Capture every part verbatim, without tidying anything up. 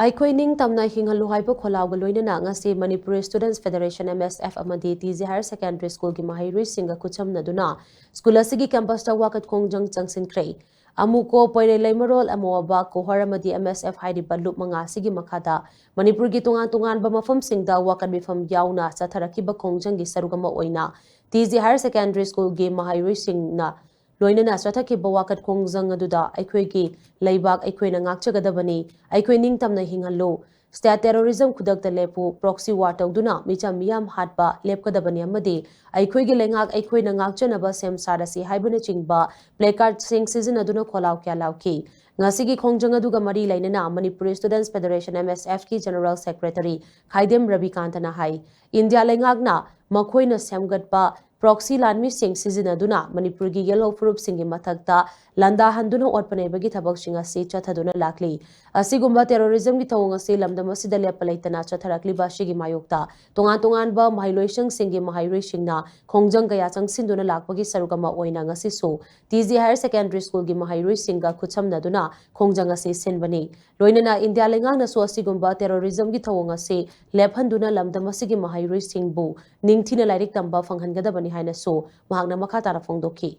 ꯑꯩꯈꯣꯏ ꯅꯤꯡꯇꯝꯅ ꯍꯤꯡꯍꯜꯂꯨ ꯍꯥꯏꯕ ꯈꯣꯜꯂꯥꯎꯒ ꯂꯣꯏꯅꯅ ꯉꯁꯤ Manipur Students Federation, M S F, ꯑꯃꯗꯤ T J Higher Secondary School-ꯒꯤ ꯃꯍꯩꯔꯣꯏꯁꯤꯡꯒ ꯈꯨꯠꯁꯝꯅꯗꯨꯅ ꯁ꯭ꯀꯨꯜ ꯑꯁꯤꯒꯤ campus-ꯇ ꯋꯥꯀꯠ ꯈꯣꯡꯖꯪ ꯆꯪꯁꯤꯟꯈ꯭ꯔꯦ꯫ ꯑꯃꯨꯀꯣ, ꯄꯣꯏꯔꯩ, ꯂꯩꯃꯔꯣꯜ, ꯑꯃꯣ ꯑꯕꯥ, ꯀꯣꯍꯔ ꯑꯃꯗꯤ M S F ꯍꯥꯏꯔꯤꯕ ꯂꯨꯞ ꯃꯉꯥ ꯑꯁꯤꯒꯤ ꯃꯈꯥꯗ ꯃꯅꯤꯄꯨꯔꯒꯤ ꯇꯣꯉꯥꯟ ꯇꯣꯉꯥꯟꯕ ꯃꯐꯝꯁꯤꯡꯗ ꯋꯥꯀꯠ ꯃꯤꯐꯝ ꯌꯥꯎꯅ ꯆꯠꯊꯔꯛꯈꯤꯕ ꯈꯣꯡꯖꯪꯒꯤ ꯁꯔꯨꯛ ꯑꯃ ꯑꯣꯏꯅ T J Higher Secondary School-ꯒꯤ ꯃꯍꯩꯔꯣꯏꯁꯤꯡꯅ ꯂꯣꯏꯅꯅ ꯆꯠꯊꯈꯤꯕ ꯋꯥꯀꯠ ꯈꯣꯡꯖꯪ ꯑꯗꯨꯗ ꯑꯩꯈꯣꯏꯒꯤ ꯂꯩꯕꯥꯛ ꯑꯩꯈꯣꯏꯅ ꯉꯥꯛꯆꯒꯗꯕꯅꯤ, ꯑꯩꯈꯣꯏ ꯅꯤꯡꯇꯝꯅ ꯍꯤꯡꯍꯜꯂꯨ, State terrorism ꯈꯨꯗꯛꯇ ꯂꯦꯞꯄꯨ, proxy war ꯇꯧꯗꯨꯅ ꯃꯤꯆꯝ ꯃꯤꯌꯥꯝ ꯍꯥꯠꯄ ꯂꯦꯞꯀꯗꯕꯅꯤ ꯑꯃꯗꯤ ꯑꯩꯈꯣꯏꯒꯤ ꯂꯩꯉꯥꯛ ꯑꯩꯈꯣꯏꯅ ꯉꯥꯛꯆꯅꯕ ꯁꯦꯝ ꯁꯥꯔꯁꯤ ꯍꯥꯏꯕꯅꯆꯤꯡꯕ placard-ꯁꯤꯡ ꯁꯤꯖꯤꯟꯅꯗꯨꯅ ꯈꯣꯜꯂꯥꯎ ꯀꯌꯥ ꯂꯥꯎꯈꯤ꯫ ꯉꯁꯤꯒꯤ ꯈꯣꯡꯖꯪ ꯑꯗꯨꯒ ꯃꯔꯤ ꯂꯩꯅꯅ Manipur Students Federation, M S F-ꯀꯤ General Secretary ꯈꯥꯏꯗꯦꯝ ꯔꯕꯤꯀꯥꯟꯇꯅ ꯍꯥꯏ, ꯏꯟꯗꯤꯌꯥ ꯂꯩꯉꯥꯛꯅ ꯃꯈꯣꯏꯅ ꯁꯦꯝꯒꯠꯄ proxy ꯂꯥꯟꯃꯤꯁꯤꯡ ꯁꯤꯖꯤꯟꯅꯗꯨꯅ ꯃꯅꯤꯄꯨꯔꯒꯤ ꯌꯦꯜꯍꯧ ꯐꯨꯔꯨꯞꯁꯤꯡꯒꯤ ꯃꯊꯛꯇ ꯂꯥꯟꯗꯥꯍꯟꯗꯨꯅ ꯑꯣꯠꯄ ꯅꯩꯕꯒꯤ ꯊꯕꯛꯁꯤꯡ ꯑꯁꯤ ꯆꯠꯊꯗꯨꯅ ꯂꯥꯛꯂꯤ꯫ ꯑꯁꯤꯒꯨꯝꯕ terrorism-ꯒꯤ ꯊꯧꯑꯣꯡ ꯑꯁꯤ ꯂꯝꯗꯝ ꯑꯁꯤꯗ ꯂꯦꯞꯄ ꯂꯩꯇꯅ ꯆꯠꯊꯔꯛꯂꯤꯕ ꯑꯁꯤꯒꯤ ꯃꯥꯌꯣꯛꯇ ꯇꯣꯉꯥꯟ ꯇꯣꯉꯥꯟꯕ ꯃꯍꯩꯂꯣꯏꯁꯪꯁꯤꯡꯒꯤ ꯃꯍꯩꯔꯣꯏꯁꯤꯡꯅ ꯈꯣꯡꯖꯪ ꯀꯌꯥ ꯆꯪꯁꯤꯟꯗꯨꯅ ꯂꯥꯛꯄꯒꯤ ꯁꯔꯨꯛ ꯑꯃ ꯑꯣꯏꯅ ꯉꯁꯤꯁꯨ T J Higher Secondary School-ꯒꯤ ꯃꯍꯩꯔꯣꯏꯁꯤꯡꯒ ꯈꯨꯠꯁꯝꯅꯗꯨꯅ ꯈꯣꯡꯖꯪ ꯑꯁꯤ ꯁꯤꯟꯕꯅꯤ꯫ ꯂꯣꯏꯅꯅ ꯏꯟꯗꯤꯌꯥ ꯂꯩꯉꯥꯛꯅꯁꯨ ꯑꯁꯤꯒꯨꯝꯕ terrorism-ꯒꯤ ꯊꯧꯑꯣꯡ ꯑꯁꯤ ꯂꯦꯞꯍꯟꯗꯨꯅ ꯂꯝꯗꯝ ꯑꯁꯤꯒꯤ ꯃꯍꯩꯔꯣꯏꯁꯤꯡꯕꯨ ꯅꯤꯡꯊꯤꯅ ꯂꯥꯏꯔꯤꯛ ꯇꯝꯕ ꯐꯪꯍꯟꯒꯗꯕꯅꯤ ꯍꯥꯏꯅꯁꯨ ꯃꯍꯥꯛꯅ ꯃꯈꯥ ꯇꯥꯅ ꯐꯣꯡꯗꯣꯛꯈꯤ꯫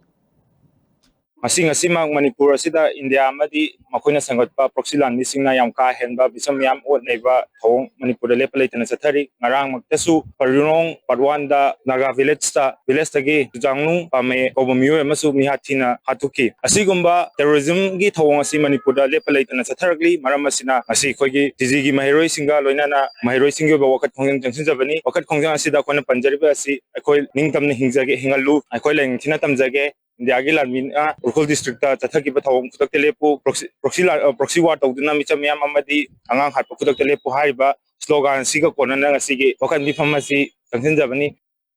ꯉꯁꯤ ꯉꯁꯤꯃꯛ ꯃꯅꯤꯄꯨꯔ ꯑꯁꯤꯗ ꯏꯟꯗꯤꯌꯥ ꯑꯃꯗꯤ ꯃꯈꯣꯏꯅ ꯁꯦꯝꯒꯠꯄ proxy ꯂꯥꯟꯃꯤꯁꯤꯡꯅ ꯌꯥꯝ ꯀꯥ ꯍꯦꯟꯕ ꯃꯤꯆꯝ ꯃꯤꯌꯥꯝ ꯑꯣꯠꯅꯩꯕ ꯊꯧꯑꯣꯡ ꯃꯅꯤꯄꯨꯔꯗ ꯂꯦꯞꯄ ꯂꯩꯇꯅ ꯆꯠꯊꯔꯤ꯫ ꯉꯔꯥꯡꯃꯛꯇꯁꯨ ꯄꯔꯤꯔꯣꯡ Part One-ꯗ ꯅꯥꯒꯥ village-ꯇ, village-ꯇꯒꯤ ꯆꯨꯖꯥꯡꯅꯨꯡ ꯄꯥꯃꯦ ꯀꯧꯕ ꯃꯤꯑꯣꯏ ꯑꯃꯁꯨ ꯃꯤꯍꯥꯠ ꯊꯤꯅ ꯍꯥꯠꯇꯣꯛꯈꯤ꯫ ꯑꯁꯤꯒꯨꯝꯕ terrorism-ꯒꯤ ꯊꯧꯑꯣꯡ ꯑꯁꯤ ꯃꯅꯤꯄꯨꯔꯗ ꯂꯦꯞꯄ ꯂꯩꯇꯅ ꯆꯠꯊꯔꯛꯂꯤ꯫ ꯃꯔꯝ ꯑꯁꯤꯅ ꯉꯁꯤ ꯑꯩꯈꯣꯏꯒꯤ T G-ꯒꯤ ꯃꯍꯩꯔꯣꯏꯁꯤꯡꯒ ꯂꯣꯏꯅꯅ ꯃꯍꯩꯔꯣꯏꯁꯤꯡꯒꯤ ꯑꯣꯏꯕ ꯋꯥꯀꯠ ꯈꯣꯡꯖꯪ ꯆꯪꯁꯤꯟꯖꯕꯅꯤ꯫ ꯋꯥꯀꯠ ꯈꯣꯡꯖꯪ ꯑꯁꯤꯗ ꯑꯩꯈꯣꯏꯅ ꯄꯟꯖꯔꯤꯕ ꯑꯁꯤ ꯑꯩꯈꯣꯏ ꯅꯤꯡꯇꯝꯅ ꯍꯤꯡꯖꯒꯦ, ꯍꯤꯡꯍꯜꯂꯨ, ꯑꯩꯈꯣꯏ ꯂꯥꯏꯅꯤꯡꯊꯤꯅ ꯇꯝꯖꯒꯦ, ꯏꯟꯗꯤꯌꯥꯒꯤ ꯂꯥꯟꯃꯤꯅ ꯎꯈ꯭ꯔꯨꯜ district-ꯇ ꯆꯠꯊꯈꯤꯕ ꯊꯧꯑꯣꯡ ꯈꯨꯗꯛꯇ ꯂꯦꯞꯄꯨ, proxy, proxy ꯂꯥ-, ꯑ, proxy war ꯇꯧꯗꯨꯅ ꯃꯤꯆꯝ ꯃꯤꯌꯥꯝ ꯑꯃꯗꯤ ꯑꯉꯥꯡ ꯍꯥꯠꯄ ꯈꯨꯗꯛꯇ ꯂꯦꯞꯄꯨ ꯍꯥꯏꯔꯤꯕ slogan ꯑꯁꯤꯒ ꯀꯣꯟꯅꯅ ꯉꯁꯤꯒꯤ ꯋꯥꯀꯠ ꯃꯤꯐꯝ ꯑꯁꯤ ꯆꯪꯁꯤꯟꯖꯕꯅꯤ꯫